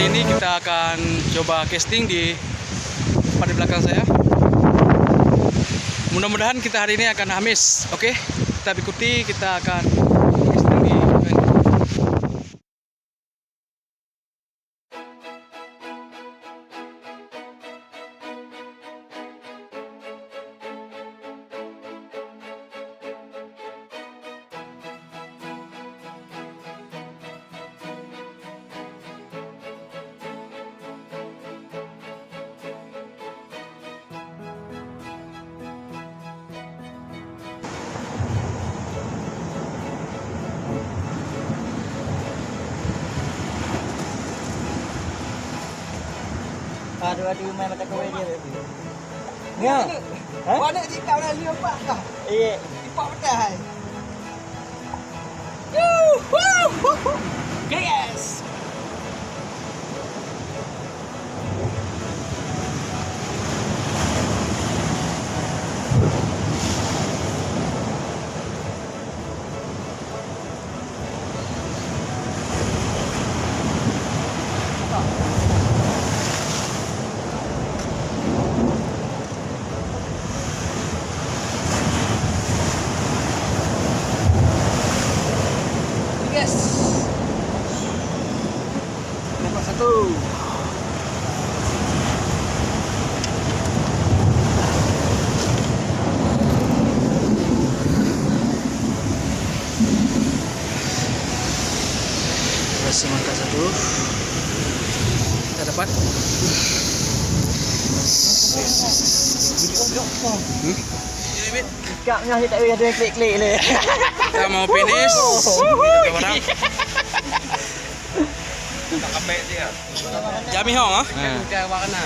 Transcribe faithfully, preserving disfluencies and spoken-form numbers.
Ini kita akan coba casting di tempat di belakang saya. Mudah-mudahan kita hari ini akan hamis. Oke, tetap ikuti, kita akan casting di Aduh, aduh, main mata kawai dia. Ya. Hah? Mana jika orang lihat pak kah? Iya. Ipak petai. Yuhu! Yes. Yes. Dapat satu. Berhasil mangkat satu. Kita dapat. Hmm? Ikapnya saya tak payah ada klik-klik ni. Kita mau finish. Kita orang. Jami Hong, ah? Ha. Dia warna.